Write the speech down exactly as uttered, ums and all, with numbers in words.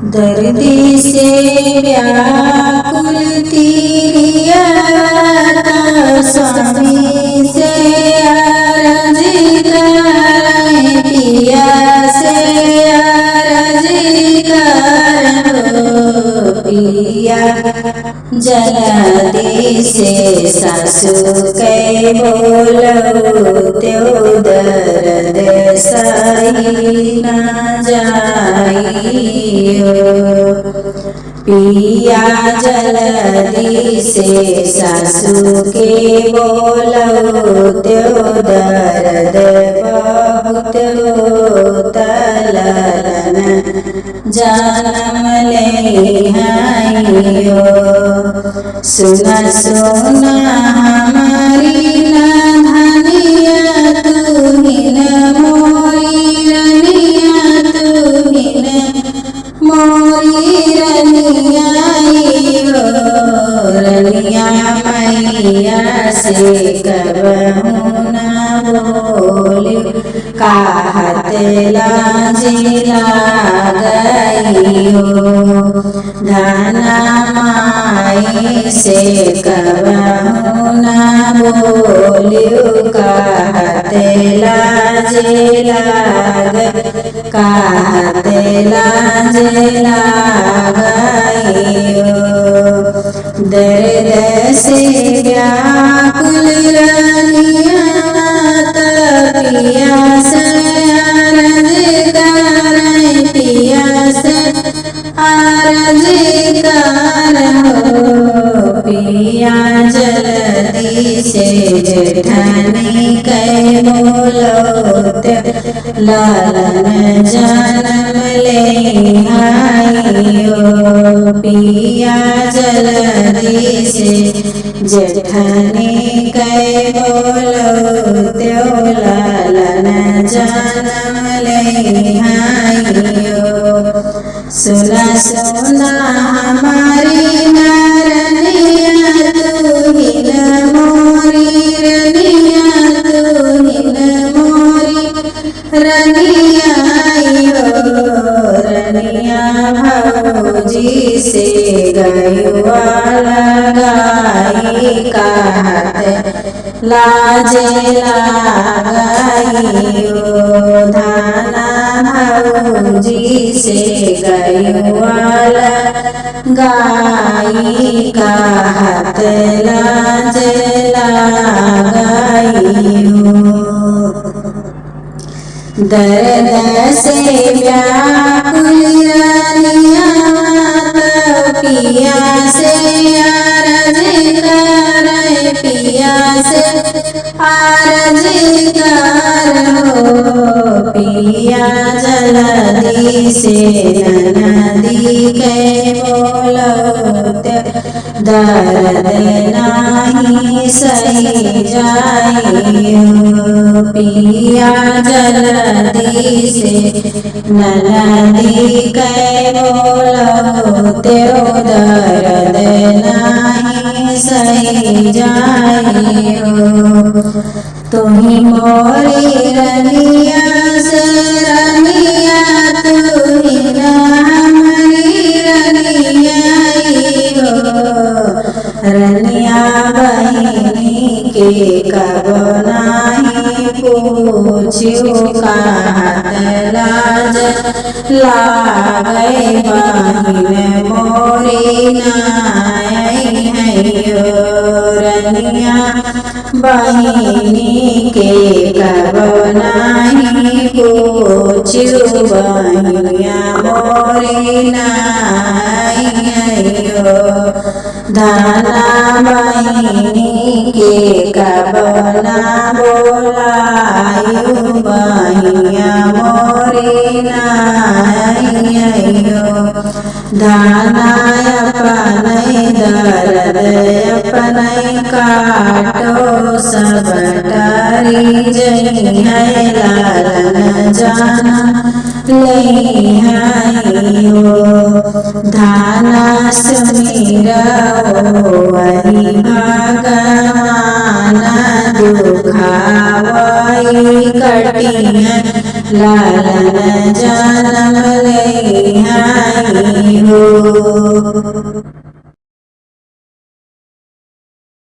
दर्द से व्याकुल तिरिया का स्वामी से अरज करें, पिया से अरज करें, पिया जल्दी से सासू के बोलौतेउ दर्द सही ना जाई हो। पिया जल्दी से सासू के बोलौतेउ दर्द बहुत होत ललन जनम लेहैं हो। सुना सुना हमारी ना धनिया, तू ही ना मोरी रनिया, तू ही ना मोरी रनिया हो। रनिया मैया से कबहूँ ना बोली, कहत लाज लागई हो। धना माई से कबहूँ ना बोलियो, कहत लाज लाग, कहत लाज लागई हो। दर्द से व्याकुल रनिया, त पिया से अरज करें, पिया से अरज करें हो। पिया जल्दी से जेठानी के बोलौते ललन जनम लेहैं हो। पिया जल्दी से जेठानी के बोलौतेउ ललन जनम लेहैं हो। सुना सुना हमारी ना रनिया, तू ही ना मोरी रनिया, तू ही ना मोरी रनिया हो। रनिया भौजी से गयुआ लगाई, कहत लाज लागई हो। धना भौजी से गयुआ लगाई, कहत लाज लागई हो। दर्द से व्याकुल रनिया, त पिया से अरज करें, पिया से अरज करें हो। पिया जल्दी से ननदी के बोलौते दर्द नाही सही जाई हो। पिया जल्दी से ननदी के बोलौतेउ दर्द नाही सही जाई हो। तू ही मोरी रनिया से रनिया, तू ही ना हमारी रनिया हो। रनिया बहिनी के कबो नाही पूछियो, कहत लाज लागई बहिन मोरी ना अइहैं हो। रनिया बहिनी के कबो नाही पूछियो, बहिनिया मोरी ना अइहैं हो। धना बहिनी के कबो ना बोलायो, बहिनिया मोरी ना अइहैं हो। धना अपने दर्द अपने काटो, सब टारी जइहैं ललन जनम लेहैं हो। धना सुमिरा वही भगवान, दुखावई कटिहैं ललन जनम लेहैं